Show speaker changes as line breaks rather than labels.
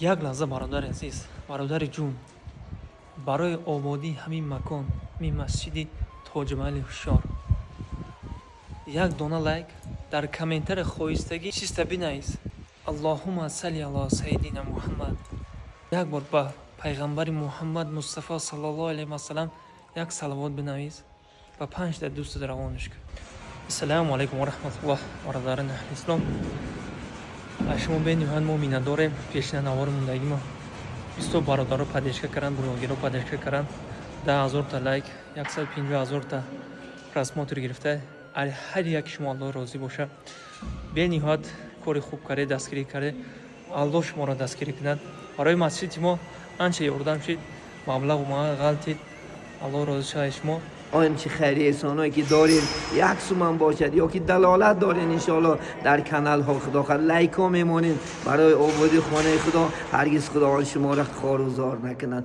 Як лаҳза, бародари азиз, бародари ҷун, барои ободии ҳамин макон, ҳамин масҷиди Тоҷмаҳали ҳушёр, як дона лайк, дар комментария хоҳистагӣ чиста бинавис: "Аллоҳума салли ало сайидина Муҳаммад". Як бор ба пайғамбари Муҳаммад Мустафо саллаллоҳу алайҳи васалам як салавот бинавис ва панҷта дӯстат равонаш кун. Ассалому алайкум ва раҳматуллоҳ, бародарони аҳли ислом. Аз шумо бениҳоят мо миннатдорем. Пешина навори мондагӣ мо бисто бародаро поддержка карданд, блогеро поддержка карданд. 10 000-та лайк, 150 000-та просмотр гирифта. Ҳар яки шумо Аллоҳ розӣ бошад. Бениҳоят кори хуб карде, дастгирӣ карде. Аллоҳ шуморо дастгирӣ кунад. Барои масҷиди мо анча ёрдам шид, маблағу ғалтид. Аллоҳ розӣ шавад шумо.
Он чи хайри эҳсоное ки дорем, як суман бошад ё ки далолат дорем, иншоалло дар каналҳо, худо хоҳад, лайкҳо мемонем барои ободии хонаи Худо. Ҳаргиз Худованд шуморо хору зор накунад.